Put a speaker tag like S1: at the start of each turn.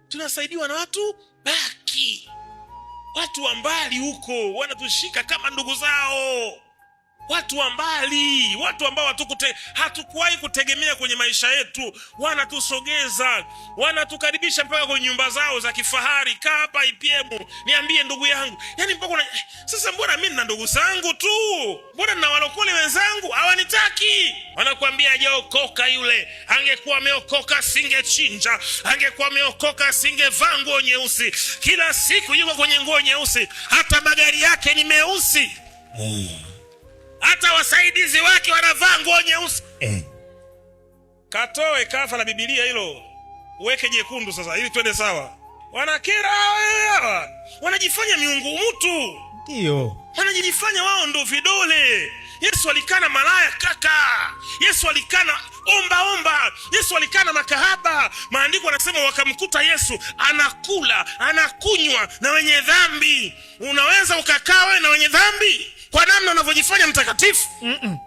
S1: Tunasaidiwa na watu baki, watu wa mbali huko wanatushika kama ndugu zao, watu wa mbali, watu ambao hatukuwahi kutegemea kwenye maisha yetu, wanatusogeza, wanatukaribisha mpaka kwenye nyumba zao za kifahari. Kaa hapa IPM, niambie ndugu yangu, yani mpaka sasa, mbona mimi nina ndugu zangu tu, mbona nina walokole wenzangu hawanitaki? Wanakuambia hajaokoka yule, angekuwa ameokoka singechinja, angekuwa ameokoka singevaa nguo nyeusi. Kila siku yuko kwenye nguo nyeusi, hata magari yake ni meusi, hata wasaidizi wake wanavaa nguo nyeusi. Katoe kafa la Biblia hilo, uweke jekundu sasa, ili twende sawa. Wanakera hawa, wanajifanya miungu mtu, wanajifanya wao ndo vidole. Yesu alikana malaya kaka, Yesu alikana omba omba, Yesu alikana makahaba. Maandiko wanasema wakamkuta Yesu anakula anakunywa na wenye dhambi. Unaweza ukakaa wewe na wenye dhambi kwa namna unavyojifanya mtakatifu?
S2: Mm-mm.